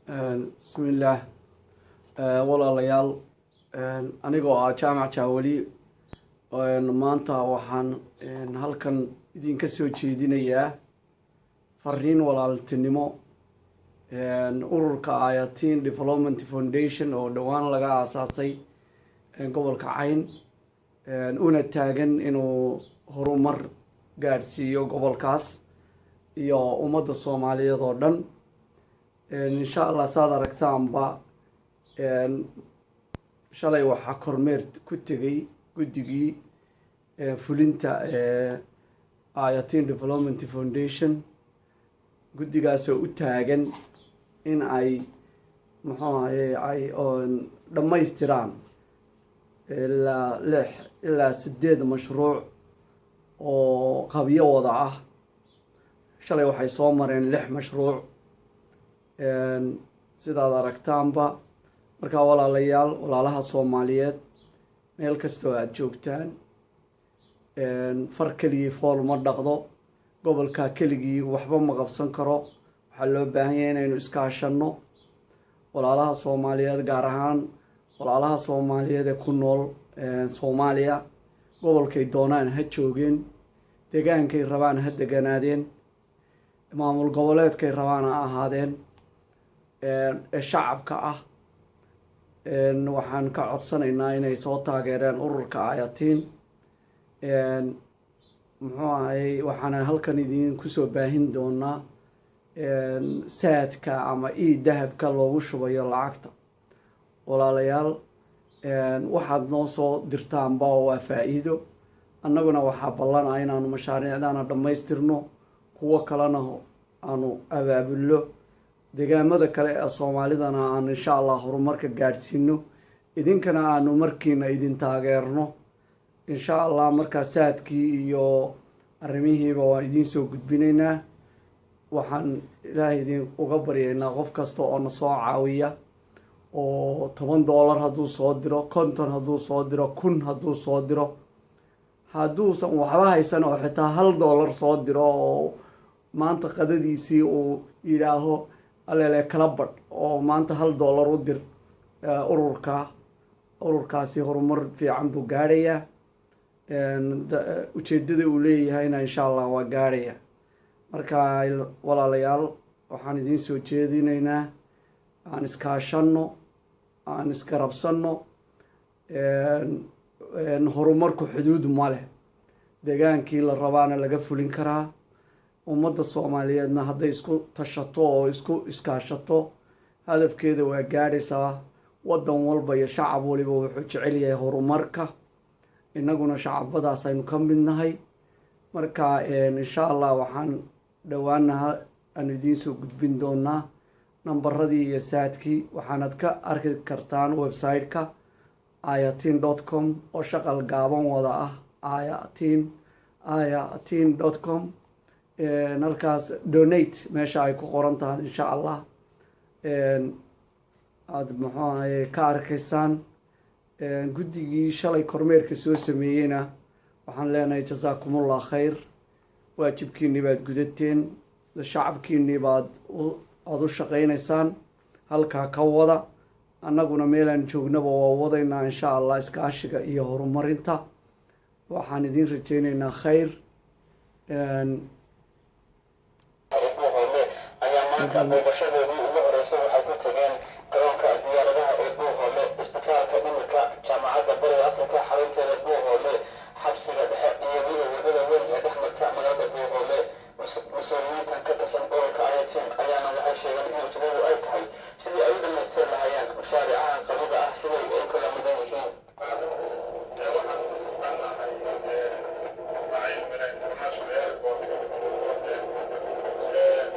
Bismillaah, walaalayaal, anigoo ah Jaamac Jaaweli, maanta waxaan halkan idinka soo jeedinayaa fariin walaaltinimo. Ururka Ayatiin Development Foundation oo dhowaan laga aasaasay gobolka Cayn, una taagan inuu horumar gaadhsiiyo gobolkaas iyo ummadda Soomaaliyeed oo dhan, insha Allah. Saad aragtaanba, shalay waxaa kormeer ku tegay guddigii fulinta Ayatiin Development Foundation, guddigaasoo u taagan in ay, muxuu ahaye, ay dhammaystiraan ilaa lix ilaa sideed mashruuc oo qabyo wada ah. Shalay waxay soo mareen lix mashruuc, sidaad aragtaanba. Markaa walaalayaal, walaalaha Soomaaliyeed meel kastoo aada joogtaan, far keligii fool ma dhaqdo, gobolkaa keligii waxba ma qabsan karo. Waxaa loo baahan yahay inaynu iskaashanno, walaalaha Soomaaliyeed, gaar ahaan walaalaha Soomaaliyeed ee ku nool Soomaaliya. Gobolkay doonaan ha joogeen, degaankay rabaan ha deganaadeen, maamul goboleedkay rabaan ha ahaadeen, ee shacabka ah waxaan ka codsanaynaa inay soo taageereen ururka Ayatiin. Muxuu ahay, waxaana halkan idin kusoo baahin doonaa Zaadka ama eDahabka loogu shubayo lacagta. Walaalayaal, waxaad noo soo dirtaanba waa faa-iido. Annaguna waxaa ballan ah inaanu mashaariicdana dhammaystirno, kuwo kalena aanu abaabullo, degaamada kale ee Soomaalidana aan insha Allah horumarka gaadhsiino, idinkana aanu markiina idin taageerno, insha Allah. Markaa Zaadkii iyo arrimihiiba waan idiin soo gudbinaynaa. Waxaan Ilaahay idin uga baryaynaa qof kasta oo na soo caawiya, oo $10 hadduu soo diro, 50 hadduu soo diro, 1000 hadduu soo diro, hadduusan waxba haysan oo xitaa $1 soo diro, oo maanta qadadiisii uu yidhaaho alele kala badh oo maanta $1 u dir ururka, ururkaasi horumar fiican buu gaadhayaa, ujeeddada uu leeyahayna insha Allah waa gaadhaya. Marka walaalayaal, waxaan idiin soo jeedinaynaa aan iskaashanno, aan isgarabsanno. Horumarku xuduud ma leh, degaankii la rabaana laga fulin karaa. Ummadda Soomaaliyeedna hadday isku tashato oo isku iskaashato, hadafkeeda waa gaadhaysaa. Waddan walba iyo shacab waliba wuxuu jecel yahay horumarka, innaguna shacabadaas aynu ka mid nahay. Marka insha Allah waxaan dhowaana aan idiin soo gudbin doonaa nambaradii iyo Zaadkii. Waxaanad ka arki kartaan website-ka ayatiin.com oo shaqal gaaban wada ah, ayatiin, ayatiin.com. Halkaas donate meesha ay ku qoran tahay, insha Allah aada, muxuu ahaye, ka arkaysaan. Guddigii shalay kormeerka soo sameeyeyna waxaan leenahay jasaakumullah khayr, waajibkiinii baad gudateen, shacabkiinii baad aada u shaqaynaysaan, halkaa ka wada. Annaguna meelaan joognaba waa wadaynaa, insha Allah, iskaashiga iyo horumarinta. Waxaan idiin rajeyneynaa khayr. Buuhoodle ayaa maanta booqashadoodii ugu horeysay waxay ku tageen garoonka diyaaradaha ee Buuhoodle, isbitaalka dhimirka, Jaamacadda Bariga Afrika xarunteeda Buuhoodle, xabsiga dhexe iyo weliba wadada weyn ee dhex marta magaalada Buuhoodle. Mas-uuliyiintan ka tirsan ururka Ayatiin ayaana waxay sheegeen in ujeedadu ay tahay sidii ay u dhamaystiri lahaayeen mashaariicaha qabyada ah siday ay kula mudan yihiin. Waxaan ku sugannahay Ismaaciil Mire International Airport,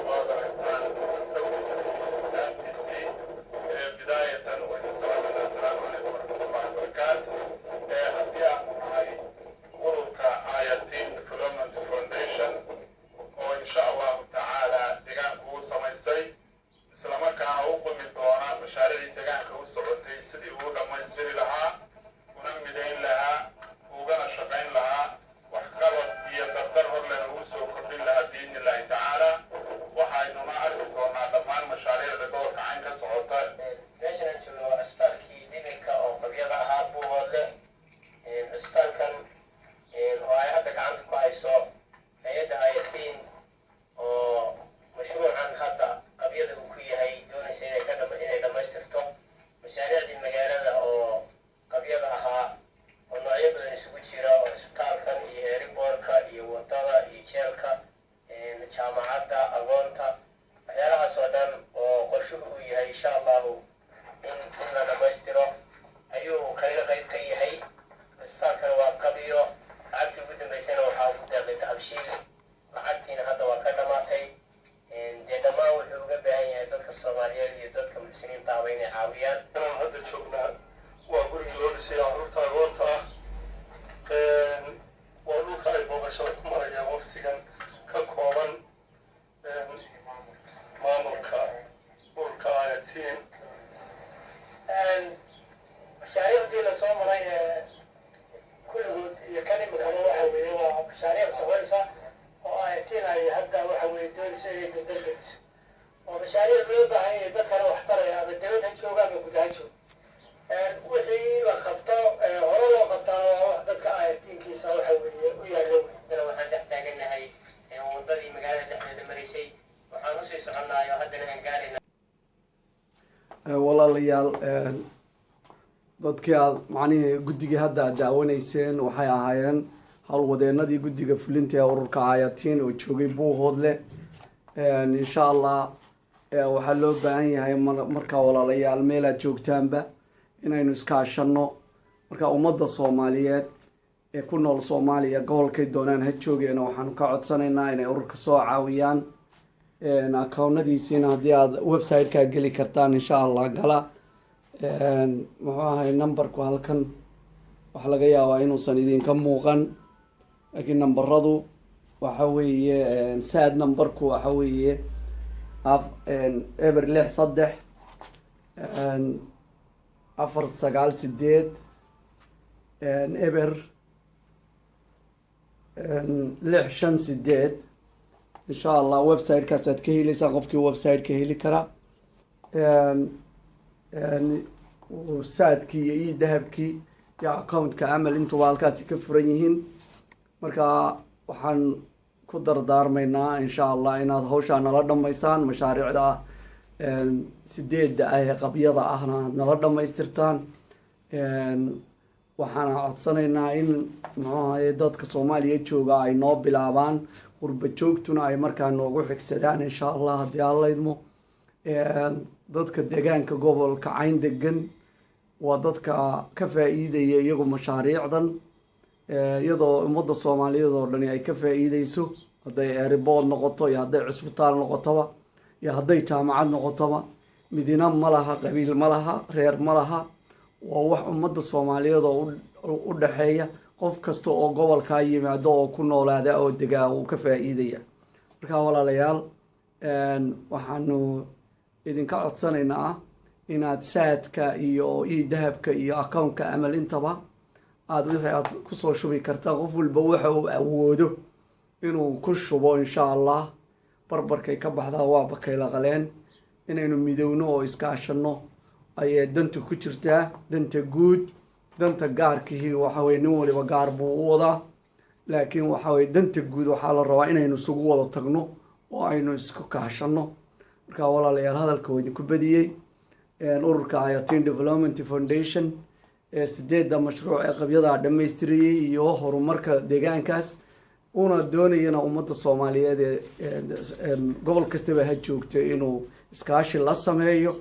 waad aragtaan sawirkiisii daantiisii. Bidaayatan wayna salaamayna, asalaamu calaykum waraxmatullahi wabarakaatu. Haddii aan nahay ururka Ayatiin Development Foundation oo insha Allahu tacaala deegaanku u samaystay, islamarkaana u qumi doona mashaariicii deegaanka u socotay sidii uu dhammaystiri lahaa, una midayn lahaa, ugana shaqayn lahaa, waxqabad iyo dardar horlena ugu soo kordhin lahaa biidni Illaahi tacaala. Waxaynuna arki doonaa dhammaan mashaariicda gobolka Cayn ka socota. Dadka Soomaaliyeed iyo dadka Muslimiinta aba inay caawiyaan. Inaan hadda joognaa waa gurigii loo dhisay carruurta agoonta ah. Waa dhulka ay booqashada ku marayaan waqtigan ka kooban maamulka ururka Ayatiin. Mashaariicdii lasoo maray ee kulligood iyo kan imikaba waxa weeye waa mashaariic soconaysa oo Ayatiin ay hadda waxa weeye doonaysa inay dardargeliso, oo mashaariic loo baahan yahay, dadkana wax taraya, ama dibad ha jooga ama gudaha jooga. Wixii la qabto hore loo qabtaana waa wax dadka Ayatiinkiisa waxa weeye u yaallo wey. Waxaan dhex taaganahay wadadii magaalada dhexdeeda maraysay. Waxaan usii soconaayo haddana aan gaarayna. Walaalayaal, dadkii aad macnihii guddigii hadda aad daawanayseen waxay ahaayeen howlwadeenadii guddiga fulinta ee ururka Ayatiin oo joogay Buuhoodle. Insha Allah waxaa loo baahan yahay markaa, walaalayaal, meel aad joogtaanba inaynu iskaashanno. Marka ummadda Soomaaliyeed ee ku nool Soomaaliya, gobolkay doonaan ha joogeena, waxaanu ka codsanaynaa inay ururka soo caawiyaan. Akoonadiisiina haddii aad website-ka geli kartaan, insha Allah gala. Muxuu ahay numberku? Halkan waxaa laga yaabaa inuusan idinka muuqan, laakiin nambaradu waxa weeye, Zaad numberku waxa weeye 063 498 0 658. Insha Allah website-kaas aad ka heleysaan, qofkii website-ka heli kara. Zaadkii iyo eDahabkii iyo accountka Amal intuba halkaasi ka furan yihiin. Marka waxaan ku dardaarmaynaa, insha Allah, inaad hawshaa nala dhamaysaan, mashaariicda sideedda ah ee qabyada ahna aad nala dhamaystirtaan. Waxaana codsanaynaa in, muxuu ahaye, dadka Soomaaliya jooga ay noo bilaabaan, qurba joogtuna ay markaa noogu xigsadaan, insha Allah, haddii Alla idmo. Dadka deegaanka gobolka Cayn degan waa dadka ka faa-iidaya iyagu mashaariicdan, iyadoo ummadda Soomaaliyeed oo dhani ay ka faa-iideyso, hadday airport noqoto iyo hadday cusbitaal noqotoba iyo hadday jaamacad noqotoba. Midina ma laha qabiil, ma laha reer, ma laha. Waa wax ummadda Soomaaliyeed oo u dhexeeya. Qof kasta oo gobolkaa yimaado oo ku noolaada oo degaa uu ka faa-iidaya. Marka walaalayaal, waxaanu idinka codsanaynaa inaad Zaadka iyo eDahabka iyo accountka Amal intaba aada wixii aad kusoo shubi kartaa, qof walba waxa uu awoodo inuu ku shubo, insha Allah. Barbarkay ka baxdaa waa bakayla qaleen. Inaynu midowno oo iskaashanno ayay danta ku jirtaa, danta guud. Danta gaarkihii waxa weye nin waliba gaar buu u wadaa, laakiin waxa weye danta guud waxaa la rabaa inaynu isugu wada tagno oo aynu isku kaashanno. Marka walaalayaal, hadalka waa idinku badiyey. Ururka Ayatin Development Foundation ee sideedda mashruuc ee qabyadaa dhammaystirayey iyo horumarka deegaankaas una doonayana ummadda Soomaaliyeed ee gobol kastaba ha joogto inuu iskaashi la sameeyo,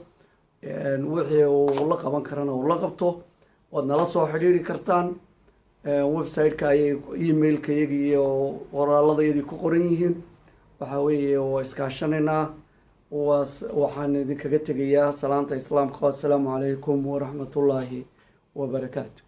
wixii uu la qaban karana uu la qabto, waad nala soo xidhiiri kartaan. Website-ka ayay emailka iyaga iyo qoraaladayadii ku qoran yihiin. Waxa weeye waa iskaashanaynaa. Waxaan idinkaga tegayaa salaanta Islaamka. Assalaamu calaykum waraxmatullaahi wabarakaatu.